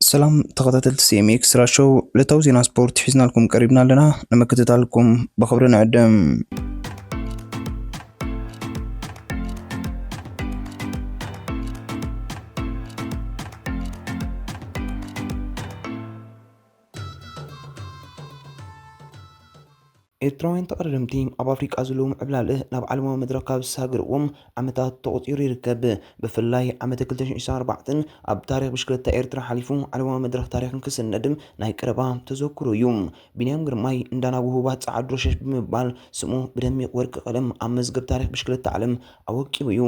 ሰላም ተኸታተልቲ C M X Extra Show፣ ዕለታዊ ዜና ስፖርት ሒዝናልኩም ቀሪብና ኣለና። ንምክትታልኩም ብኽብሪ ንዕድም። ኤርትራውያን ተቐዳደምቲ ኣብ ኣፍሪቃ ዘለዎም ዕብላል ናብ ዓለማዊ መድረኽ ካብ ዝሳገርዎም ዓመታት ተቖጺሩ ይርከብ። ብፍላይ ዓመተ ክልተ ሽሕን ዕስራን ኣርባዕተን ኣብ ታሪኽ ብሽክለታ ኤርትራ ሓሊፉ ዓለማዊ መድረኽ ታሪኽን ክስነድ ናይ ቀረባ ተዘክሮ እዩ። ቢንያም ግርማይ እንዳናቡ ህቡባት ጸዓዱ ረሸሽ ብምባል ስሙ ብደሚቕ ወርቂ ቀለም ኣብ መዝገብ ታሪኽ ብሽክለታ ዓለም ኣወቂቡ እዩ።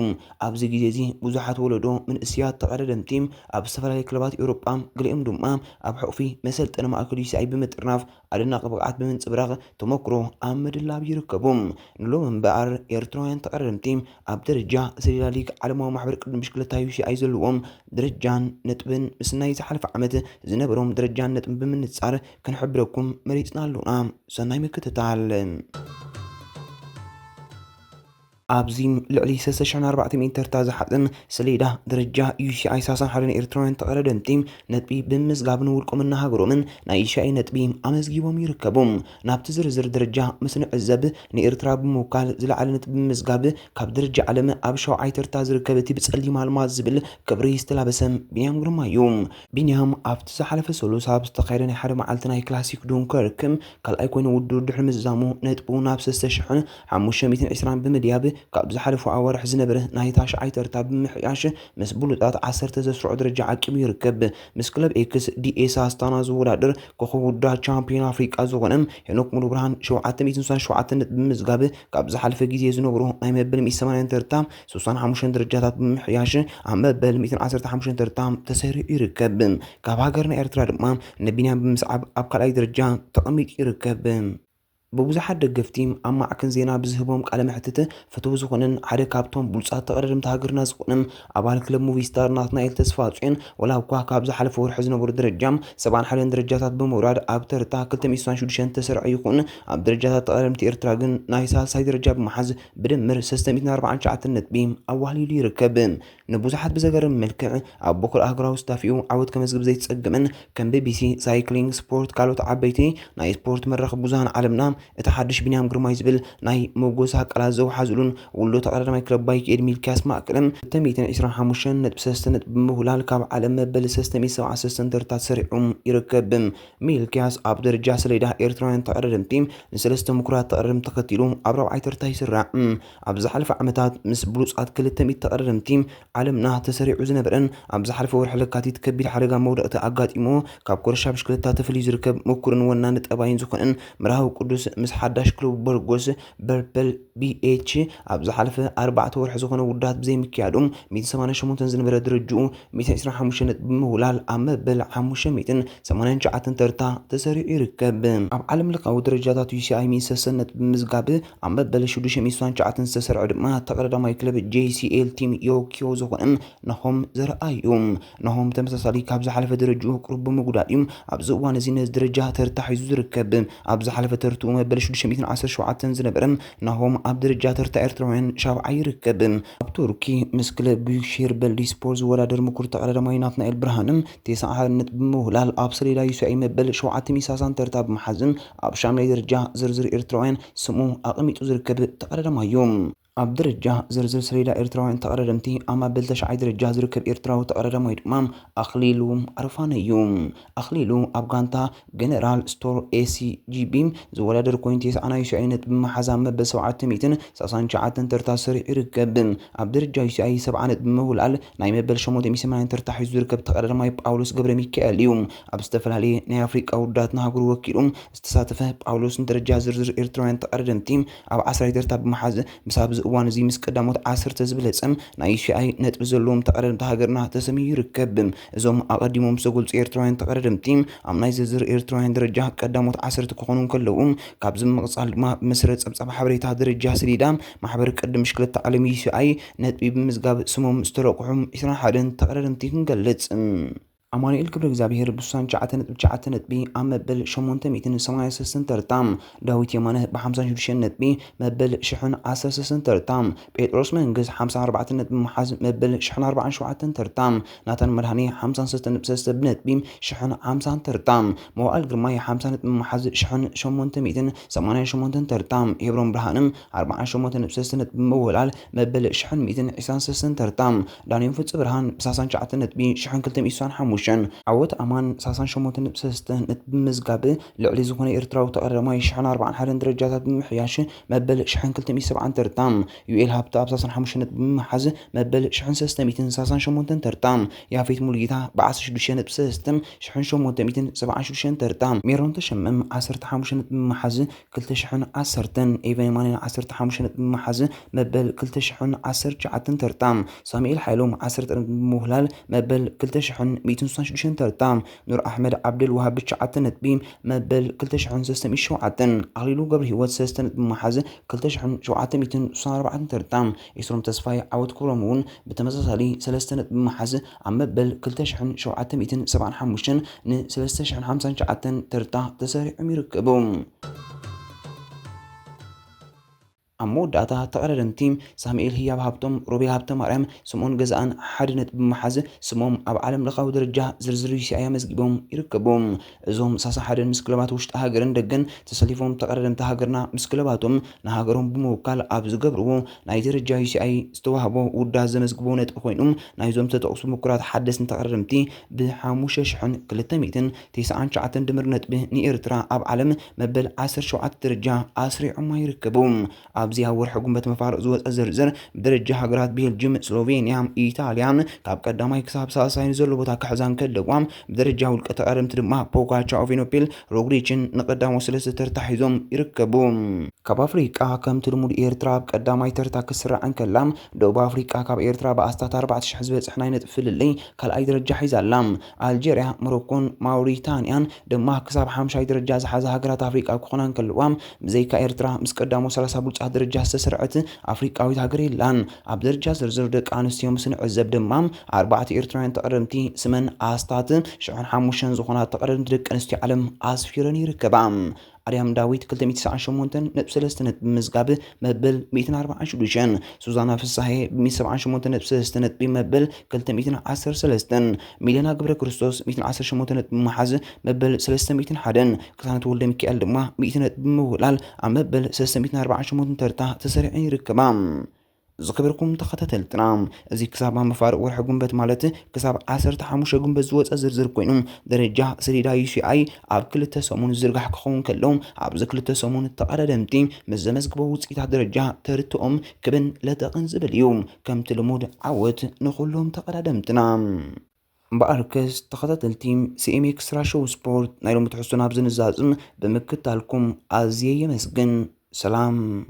ኣብዚ ግዜ እዚ ብዙሓት ወለዶ መንእስያት ተቐዳደምቲ ኣብ ዝተፈላለዩ ክለባት ኤውሮጳ፣ ገሊኦም ድማ ኣብ ሕቑፊ መሰልጠኒ ማእከል U C I ብምጥርናፍ ኣደናቂ ብቕዓት ብምንጽብራቕ ተመክሮ ኣብ ምድላብ ይርከቡ። ንሎም እምበኣር ኤርትራውያን ተቐዳደምቲ ኣብ ደረጃ ሰሌዳ ሊግ ዓለማዊ ማሕበር ቅድድም ብሽክለታ U C I ዘለዎም ደረጃን ነጥብን ምስ ናይ ዝሓለፈ ዓመት ዝነበሮም ደረጃን ነጥብን ብምንጻር ክንሕብረኩም መሪጽና ኣሎና። ሰናይ ምክትታል። ኣብዚ ልዕሊ ሰለስተ ሽሕን ኣርባዕተ ሚእትን ተርታ ዝሓዘን ሰሌዳ ደረጃ U C I ሰላሳን ሓደን ኤርትራውያን ተቐዳደምቲ ነጥቢ ብምምዝጋብ ንውልቆምን ንሃገሮምን ናይ U C I ነጥቢ ኣመዝጊቦም ይርከቡ። ናብቲ ዝርዝር ደረጃ ምስ ንዕዘብ፣ ንኤርትራ ብምውካል ዝለዓለ ነጥቢ ብምምዝጋብ ካብ ደረጃ ዓለም ኣብ ሻውዓይ ተርታ ዝርከብ እቲ ብጸሊም ኣልማዝ ዝብል ክብሪ ዝተላበሰ ቢንያም ግርማ እዩ። ቢንያም ኣብቲ ዝሓለፈ ሰሉስ ኣብ ዝተኻየደ ናይ ሓደ መዓልቲ ናይ ክላሲክ ዱንከርክ ካልኣይ ኮይኑ ውድድሩ ድሕሪ ምዝዛሙ ነጥቡ ናብ ሰለስተ ሽሕን ሓሙሽተ ሚእትን ዕስራን ብምድያብ ካብ ዝሓለፉ ኣዋርሕ ዝነበረ ናይ ታሽዓይ ተርታ ብምሕያሽ ምስ ብሉጻት ዓሰርተ ዘስርዖ ደረጃ ዓቂቡ ይርከብ። ምስ ክለብ ኤክስ ዲ ኤስ ኣስታና ዝወዳደር ኮኸብ ውድድራት ቻምፒዮን ኣፍሪቃ ዝኾነ ሄኖክ ሙሉብርሃን ሸውዓተ ሚእትን ስሳን ሸውዓተን ነጥቢ ብምምዝጋብ ካብ ዝሓለፈ ግዜ ዝነበሩ ናይ መበል ሚእቲ ሰማንያን ተርታ ስሳን ሓሙሽተን ደረጃታት ብምሕያሽ ኣብ መበል ሚእትን ዓሰርተ ሓሙሽተን ተርታ ተሰሪዑ ይርከብ። ካብ ሃገርና ኤርትራ ድማ ንቢንያም ብምስዓብ ኣብ ካልኣይ ደረጃ ተቐሚጡ ይርከብ። ብብዙሓት ደገፍቲ ኣብ ማዕከን ዜና ብዝህቦም ቃለ መሕትት ፍትው ዝኾነን ሓደ ካብቶም ብሉጻት ተቐዳደምቲ ሃገርና ዝኾነ ኣባል ክለብ ሙቪስታር ናትናኤል ተስፋጽዮን፣ ወላ እኳ ካብ ዝሓለፈ ወርሒ ዝነበሩ ደረጃ ሰብዓን ሓደን ደረጃታት ብምውራድ ኣብ ተርታ ክልተ ሚእቲ ስሳን ሽዱሽተን ተሰሪዑ ይኹን፣ ኣብ ደረጃታት ተቐዳደምቲ ኤርትራ ግን ናይ ሳልሳይ ደረጃ ብምሓዝ ብድምር ሰለስተ ሚእትን ኣርባዓን ትሽዓተን ነጥቢ ኣዋህሊሉ ይርከብ። ንብዙሓት ብዘገርም መልክዕ ኣብ በኩር ኣህጉራዊ ስታፊኡ ዓወት ከመዝግብ ዘይተጸገመን ከም ቢ ቢ ሲ፣ ሳይክሊንግ ስፖርት፣ ካልኦት ዓበይቲ ናይ ስፖርት መራኸቢ ብዙሃን ዓለምና እቲ ሓድሽ ቢንያም ግርማይ ዝብል ናይ መጎሳ ቃላት ዘውሓዝሉን ውልዶ ተቐዳዳማይ ክለብ ባይክ ኤድ ሚልኪያስ ማእከለ ክልተ ሚእትን ዕስራን ሓሙሽተን ነጥቢ ሰለስተ ነጥቢ ብምውላል ካብ ዓለም መበል ሰለስተ ሚእትን ሰብዓን ሰለስተን ተርታ ተሰሪዑ ይርከብ። ሚልኪያስ ኣብ ደረጃ ሰሌዳ ኤርትራውያን ተቐዳደምቲ ንሰለስተ ምኩራት ተቐዳደምቲ ተኸቲሉ ኣብ ራብዓይ ተርታ ይስራዕ። ኣብ ዝሓለፈ ዓመታት ምስ ብሉጻት ክልተ ሚእቲ ተቐዳደምቲ ዓለምና ተሰሪዑ ዝነበረን ኣብ ዝሓለፈ ወርሒ ለካቲት ከቢድ ሓደጋ መውደቕቲ ኣጋጢሞ ካብ ኮረሻ ብሽክለታ ተፈልዩ ዝርከብ ምኩርን ወናኒ ጠባይን ዝኾነን መርሃዊ ቅዱስ ምስ ሓዳሽ ክለቡ በርጎስ በርፐል ቢ ኤች ኣብ ዝሓለፈ ኣርባዕተ ወርሒ ዝኾነ ውድድራት ብዘይምክያዱ ሚእትን ሰማንያን ሸሞንተን ዝነበረ ደረጅኡ ሚእትን ዕስራን ሓሙሽተን ነጥቢ ብምውላል ኣብ መበል ሓሙሽተ ሚእትን ሰማንያን ትሽዓተን ተርታ ተሰሪዑ ይርከብ። ኣብ ዓለም ለኻዊ ደረጃታት ዩ ሲ ኣይ ሚእቲ ሰሰን ነጥቢ ብምምዝጋብ ኣብ መበል ሽዱሽተ ሚእቲ ስሳን ትሽዓተን ዝተሰርዐ ድማ ተቐዳዳማይ ክለብ ጄ ሲ ኤል ቲም ዮኪዮ ዝኾነ ናሆም ዘርኣይ እዩ። ናሆም ተመሳሳሊ ካብ ዝሓለፈ ደረጅኡ ቁሩብ ብምጉዳል እዩ ኣብዚ እዋን እዚ ነዚ ደረጃ ተርታ ሒዙ ዝርከብ። ኣብ ዝሓለፈ ተርትኡ መበል ሽዱሽተ ሚእትን ዓሰርተ ሸውዓተን ዝነበረ ናሆም ኣብ ደረጃ ተርታ ኤርትራውያን ሻብዓይ ይርከብ። ኣብ ቱርኪ ምስ ክለብ ቡክሼር በልዲ ስፖር ዝወዳደር ምኩር ተቐዳዳማይ ናትናኤል ብርሃነ ተስዓ ሓደ ነጥቢ ብምውላል ኣብ ሰሌዳ ዩ ሲ ኣይ መበል ሸውዓተ ሚእቲ ሰላሳን ተርታ ብምሓዝን ኣብ ሻምናይ ደረጃ ዝርዝር ኤርትራውያን ስሙ ኣቐሚጡ ዝርከብ ተቐዳዳማይ እዩ። ኣብ ደረጃ ዝርዝር ሰሌዳ ኤርትራውያን ተቐዳደምቲ ኣብ መበል ተሽዓይ ደረጃ ዝርከብ ኤርትራዊ ተቐዳዳማይ ድማ ኣኽሊሉ ኣርፋነ እዩ። ኣኽሊሉ ኣብ ጋንታ ገነራል ስቶር ኤ ሲ ጂ ቢ ዝወዳደር ኮይኑ፣ ተስዓን ዩ ሲ ኣይ ነጥቢ ብምሓዝ ኣብ መበል ሰብዓተ ሚእትን ሰላሳን ትሽዓተን ተርታ ሰሪዑ ይርከብ። ኣብ ደረጃ ዩ ሲ ኣይ ሰብዓ ነጥቢ ብምውላል ናይ መበል ሸሞንተ ሚእቲ ሰማንያን ተርታ ሒዙ ዝርከብ ተቐዳዳማይ ጳውሎስ ገብረ ሚካኤል እዩ። ኣብ ዝተፈላለየ ናይ ኣፍሪቃ ውድድራት ንሃገሩ ወኪሉ ዝተሳተፈ ጳውሎስ ንደረጃ ዝርዝር ኤርትራውያን ተቐዳደምቲ ኣብ ዓስራይ ተርታ ብምሓዝ፣ ምስ ኣብዚ እዋን እዚ ምስ ቀዳሞት ዓሰርተ ዝበለጸ ናይ ዩ ሲ ኣይ ነጥቢ ዘለዎም ተቐዳደምቲ ሃገርና ተሰምዩ ይርከብ። እዞም ኣቐዲሞም ዝተገልጹ ኤርትራውያን ተቐዳደምቲ ኣብ ናይ ዝርዝር ኤርትራውያን ደረጃ ቀዳሞት ዓሰርተ ክኾኑ እንከለዉ፣ ካብዚ ብምቕጻል ድማ ብመሰረት ጸብጻብ ሓበሬታ ደረጃ ሰሌዳ ማሕበር ቅድድም ብሽክለታ ዓለም ዩ ሲ ኣይ ነጥቢ ብምምዝጋብ ስሞም ዝተረቑሑ ዕስራን ሓደን ተቐዳደምቲ ክንገልጽ። ኣማኑኤል ክብረ እግዚኣብሔር ብ69 ነጥቢ ትሽዓተ ነጥቢ ኣብ መበል ሸሞንተ ሚእትን ሰማንያን ሰለስተን ተርታ፣ ዳዊት የማነ ብ ሓምሳን ሽዱሽተን ነጥቢ መበል ሽሕን ዓሰርተ ሰለስተን ተርታ፣ ጴጥሮስ መንግስ ሓምሳን ኣርባዕተን ነጥቢ መሓዝ መበል ሽሕን ኣርባዓን ሸውዓተን ተርታ፣ ናታን መድሃኔ ሓምሳን ሰለስተን ነጥቢ ሰለስተ ብነጥቢ ሽሕን ሓምሳን ተርታ፣ መዋእል ግርማይ ሓምሳ ነጥቢ መሓዝ ሽሕን ሸሞንተ ሚእትን ሰማንያን ሸሞንተን ተርታ፣ ሄብሮን ብርሃነ ኣርባዓን ሸሞንተ ነጥቢ ሰለስተ ነጥቢ ብምውላል መበል ሽሕን ሚእትን ዕስራን ሰለስተን ተርታ፣ ዳንኤል ፍጹ ብርሃን ብ ሳሳን ትሽዓተን ነጥቢ ሽሕን ክልተ ሚእትን ስሳን ሓሙሽተን፣ ዓወት ኣማን ሳሳን ሸሞንተ ነጥቢ ሰለስተ ነጥቢ ብምዝጋብ ልዕሊ ዝኾነ ኤርትራዊ ተቐዳዳማይ ሽሕን ኣርባዓን ሓደን ደረጃታት ብምሕያሽ መበል ሽሕን ክልተ ሚእትን ሰብዓን ተርታ፣ ዩኤል ሃብተ ኣብ ሳሳን ሓሙሽተን ነጥቢ ብምሓዝ መበል ሽሕን ሰለስተ ሚእትን ሳሳን ሸሞንተን ተርታ፣ ያፌት ሙሉጌታ ብ ዓሰርተ ሽዱሽተ ነጥቢ ሰለስተ ሽሕን ሸሞንተ ሚእትን ሰብዓን ሽዱሽተን ተርታ፣ ሜሮን ተሸመም ዓሰርተ ሓሙሽተ ነጥቢ ብምሓዝ ክልተ ሽሕን ዓሰርተን፣ ኤቨን የማነ ዓሰርተ ሓሙሽተ ነጥቢ ብምሓዝ መበል ክልተ ሽሕን ዓሰርተ ትሽዓተን ተርታ፣ ሳሙኤል ሓይሎም ዓሰርተ ነጥቢ ብምውህላል መበል ክልተ ሽሕን ሚእትን ስሳን ሽዱሽተን ተርታ፣ ኑር ኣሕመድ ዓብደል ወሃብ ትሽዓተ ነጥቢ መበል ክልተ ሽሕን ሰለስተ ሚእትን ሸውዓተን፣ ኣኽሊሉ ገብረ ህይወት ሰለስተ ነጥቢ ብምሓዝ ክልተ ሽሕን ሸውዓተ ሚእትን ስሳን ኣርባዕተን ተርታ፣ ኤስሮም ተስፋይ ዓወት ክብሮም እውን ብተመሳሳሊ ሰለስተ ነጥቢ ብምሓዝ ኣብ መበል ክልተ ሽሕን ሸውዓተ ሚእትን ሰብዓን ሓሙሽተን ን ሰለስተ ሽሕን ሓምሳን ትሽዓተን ተርታ ተሰሪዖም ይርከቡ። ኣብ መወዳእታ ተቐዳደምቲ ሳሙኤል ህያብ ሃብቶም፣ ሮቤል ሃብተ ማርያም፣ ስምኦን ገዛኣን ሓደ ነጥቢ ብምሓዝ ስሞም ኣብ ዓለም ለኻዊ ደረጃ ዝርዝር ዩ ሲ ኣይ ኣመዝጊቦም ይርከቡ። እዞም ሳሳ ሓደን ምስ ክለባት ውሽጢ ሃገርን ደገን ተሰሊፎም ተቐዳደምቲ ሃገርና ምስ ክለባቶም ንሃገሮም ብምውካል ኣብ ዝገብርዎ ናይ ደረጃ ዩ ሲ ኣይ ዝተዋህቦ ውዳት ዘመዝግቦ ነጥቢ ኮይኑ ናይዞም ዝተጠቕሱ ምኩራት ሓደስቲ ተቐዳደምቲ ብሓሙሽተ ሽሕን ክልተ ሚእትን ተስዓን ትሽዓተን ድምር ነጥቢ ንኤርትራ ኣብ ዓለም መበል ዓሰርተ ሸውዓተ ደረጃ ኣስሪዖማ ይርከቡ። ኣብዚ ኣብ ወርሒ ጉንበት መፋርቕ ዝወጸ ዝርዝር ብደረጃ ሃገራት ቤልጅም፣ ስሎቬንያ፣ ኢጣልያን ካብ ቀዳማይ ክሳብ ሳልሳይ ንዘሎ ቦታ ክሕዛ እንከለዋ ብደረጃ ውልቀ ተቐዳደምቲ ድማ ፖጋቻ፣ ኦቬኖፔል፣ ሮግሊችን ንቀዳሞት ሰለስተ ተርታ ሒዞም ይርከቡ። ካብ ኣፍሪቃ ከምቲ ልሙድ ኤርትራ ኣብ ቀዳማይ ተርታ ክትስራዕ እንከላ ደቡብ ኣፍሪቃ ካብ ኤርትራ ብኣስታት ኣርባዕተ ሽሕ ዝበጽሕ ናይ ነጥቢ ፍልልይ ካልኣይ ደረጃ ሒዛ ኣላ። ኣልጀርያ፣ ሞሮኮን ማውሪታንያን ድማ ክሳብ ሓምሻይ ደረጃ ዝሓዛ ሃገራት ኣፍሪቃ ክኾና እንከለዋ ብዘይካ ኤርትራ ምስ ቀዳሞት ሰላሳ ብሉጻት ደረጃ ዝተሰርዐት ኣፍሪቃዊት ሃገር የላን። ኣብ ደረጃ ዝርዝር ደቂ ኣንስትዮ ምስ ንዕዘብ ድማ ኣርባዕተ ኤርትራውያን ተቐደምቲ ስመን ኣስታት ሽሕን ሓሙሽተን ዝኾና ተቐደምቲ ደቂ ኣንስትዮ ዓለም ኣስፊረን ይርከባ። ኣርያም ዳዊት ክልተ ሚእቲ ሰዓን ሸሞንተን ነጥቢ ሰለስተ ነጥቢ ብምምዝጋብ መበል ሚእትን ኣርባዓን ሽዱሽተን፣ ሱዛና ፍሳሄ ብ ሚእቲ ሰብዓን ሸሞንተን ነጥቢ ሰለስተ ነጥቢ መበል ክልተ ሚእትን ዓሰርተ ሰለስተን፣ ሚለና ገብረ ክርስቶስ ሚእትን ዓሰርተ ሸሞንተ ነጥቢ ብምሓዝ መበል ሰለስተ ሚእትን ሓደን፣ ቅሳነት ወልደ ሚካኤል ድማ ሚእቲ ነጥቢ ብምውላል ኣብ መበል ሰለስተ ሚእትን ኣርባዓን ሸሞንተን ተርታ ተሰሪዐን ይርከባ። ዝኸበርኩም ተኸታተልትና፣ እዚ ክሳብ ኣብ መፋርቕ ወርሒ ጉንበት ማለት ክሳብ ዓሰርተ ሓሙሽተ ጉንበት ዝወጸ ዝርዝር ኮይኑ፣ ደረጃ ሰሌዳ ዩ ሲ ኣይ ኣብ ክልተ ሰሙን ዝርጋሕ ክኸውን ከሎ፣ ኣብዚ ክልተ ሰሙን ተቐዳደምቲ ምስ ዘመዝግቦ ውጽኢታት ደረጃ ተርትኦም ክብን ለጠቕን ዝብል እዩ። ከምቲ ልሙድ ዓወት ንኹሎም ተቐዳደምትና። እምበኣርከስ ተኸታተልቲ ሲ ኤም ኤክስትራ ሾው ስፖርት፣ ናይ ሎሚ ትሕዝቶና ኣብዚ ንዛዝም። ብምክታልኩም ኣዝየ የመስግን። ሰላም።